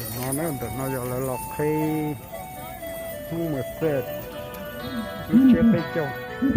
Ntawm no na, ntawm no yog lawv los qhib Hmoob Mos Txaj lub tsiab peb caug. Lub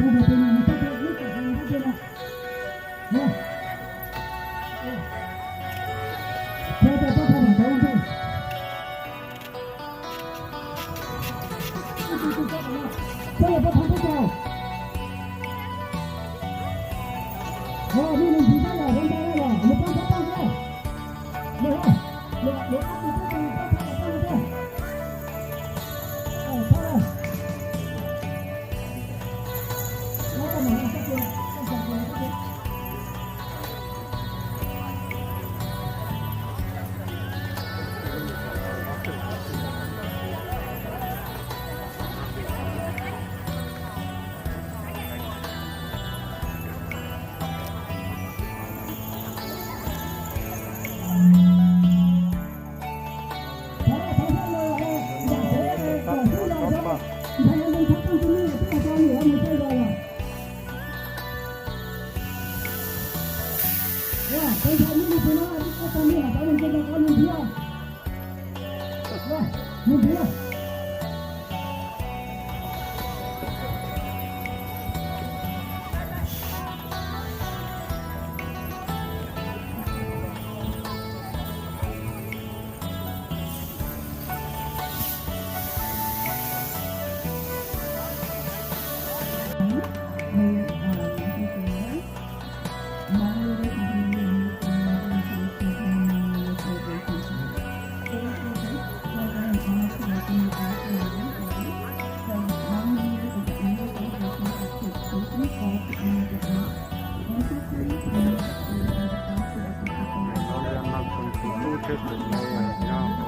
tsheb tus no yog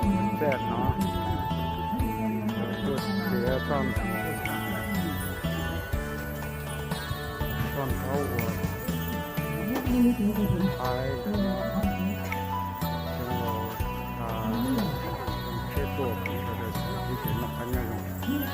Mos Txaj no, tuaj txiav txoj, txoj nrauj uas Thaib, tsheb tuaj, sawv daws ib tsev noj qab nyob zoo.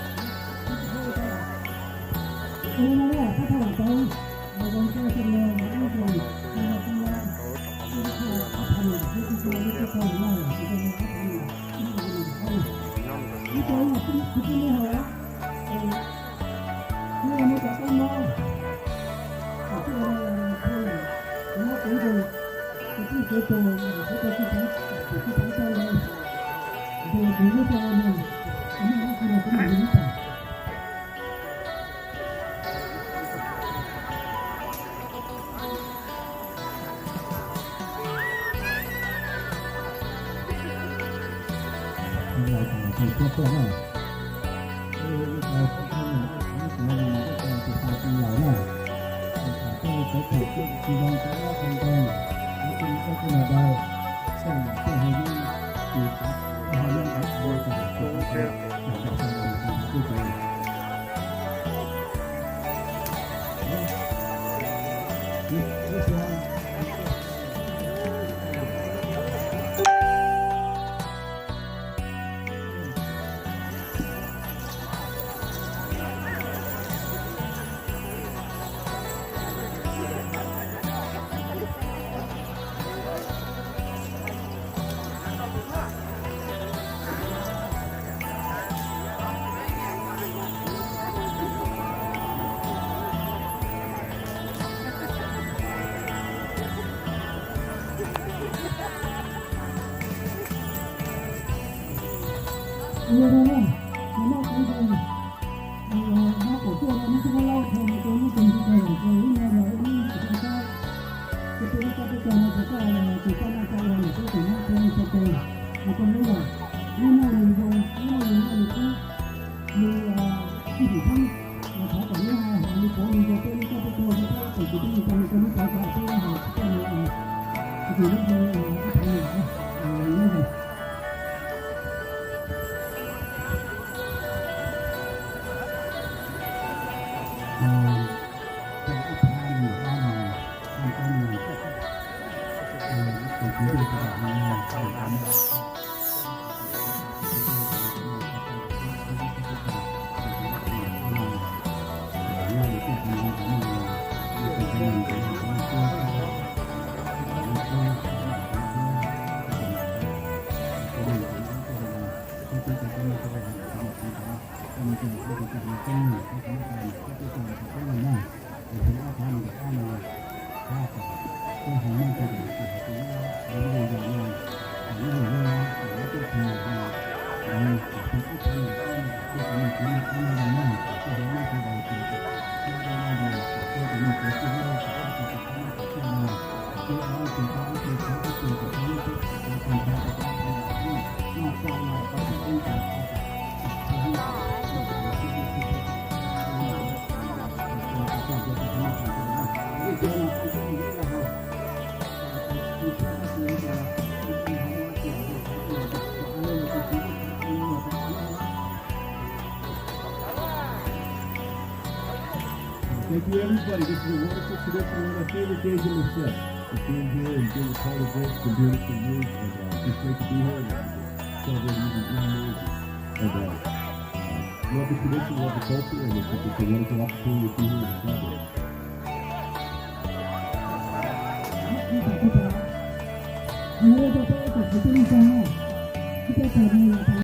Thank you, everybody. This is a wonderful tradition, one of my favorite days in the set. Just being here and being a part of this, been doing it for years, and uh, just great to be here and uh, celebrating these new years. And uh, uh, love the tradition, love the culture, and it's just a wonderful opportunity to be here and celebrate.